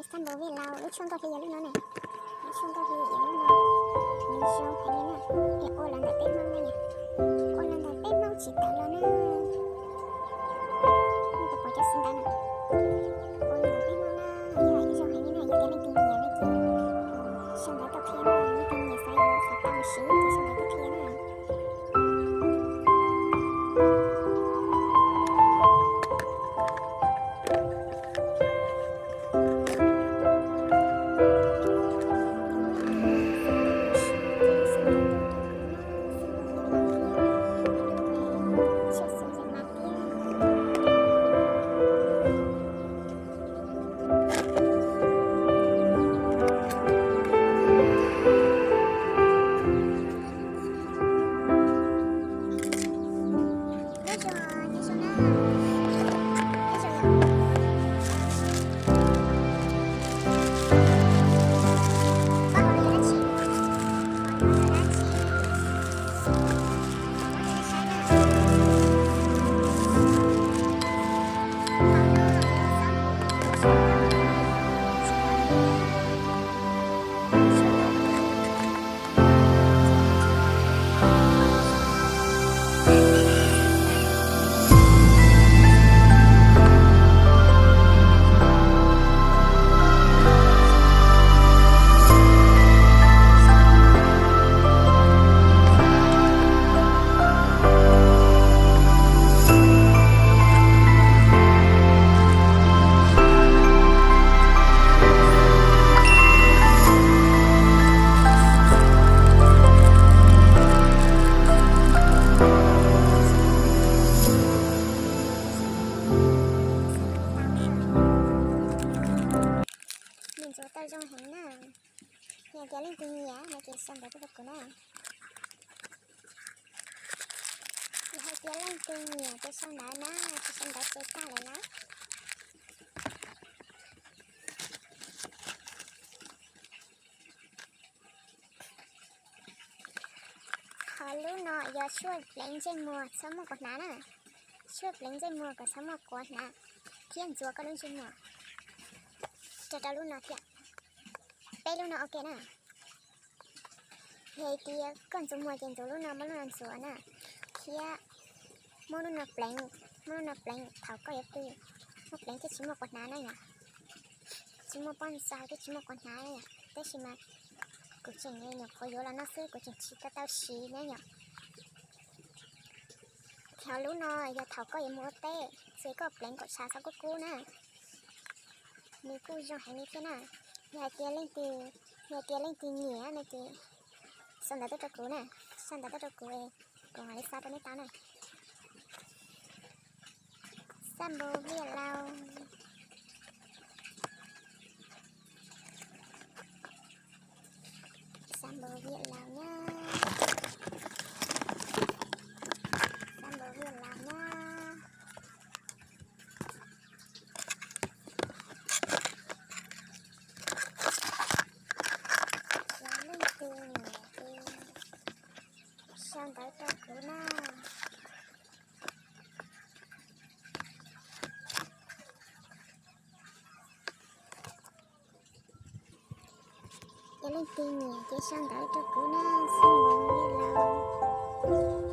Xab npau vij laus, lub tshuaj nkauj hli yog lub no ne. Lub tshuaj nkauj hli yog lub no. Nws zoo heev li na. Es ua los ntawm peb Hmoob ne yom. Ua los ntawm peb Hmoob tsis tawm los na. Nej puas pom cov xov ntawv na? Ua los ntawm peb Hmoob na, yog ib zoo heev li na, yog tias leej twg nyiam no ces sau ntawv tuaj qhia na, leej twg nyiam xav yuav xav tau mus siv ces sau ntawv tuaj qhia na. Nws ntxuav tau zoo heev na. Yog tias leej twg nyiam no ces sau ntawv tuaj rau kuv na. Yog hais tias leej twg nyiam ces sau ntawv na, tsis sau ntawv ces tag lawm na. Qhov lub no yog tshuaj pleev ntsej muag txhob muaj quav hnav na. Tshuaj pleev ntsej muag kom txhob muaj quav hnav thiab ntxuav koj lub ntsej muag. Rau rau lub no thiab. Peb lub no ok na. Yog hais tias koj ntxuav muag ces ntxuav lub no, muab lub no ntxuav na, thiab muab lub no pleev, muab lub no pleev thaum koj yuav pw, muab pleev thiaj tsis muaj quav hnav na yom. Tsis muaj pob ntxaug thiab tsis muaj quav hnav na yom. Tab sis mas kuv tseem nyuam qhuav yuav los noj xwb, kuv tseem tsis tau tau siv na yom. Thiab lub no yog thaum koj yuav mus ua teb, ces koj pleev kom tshav txhob kub kub na. Nws kuj zoo heev li thiab na. Yog hais tias leej twg, yog hais tias leej twg nyiam no ces sau ntawv tuaj rau kuv na, sau ntawv tuaj rau kuv, kuv mam li xa rau nej tau na. Xab npau viaj laus. Xab npau viaj laus nyab. Xab npau viaj laus nyab. Yog leej twg nyiam ces sau ntawv rau kuv na. Yog leej twg nyiam ces sau ntawv rau kuv na, xab npau viaj laus.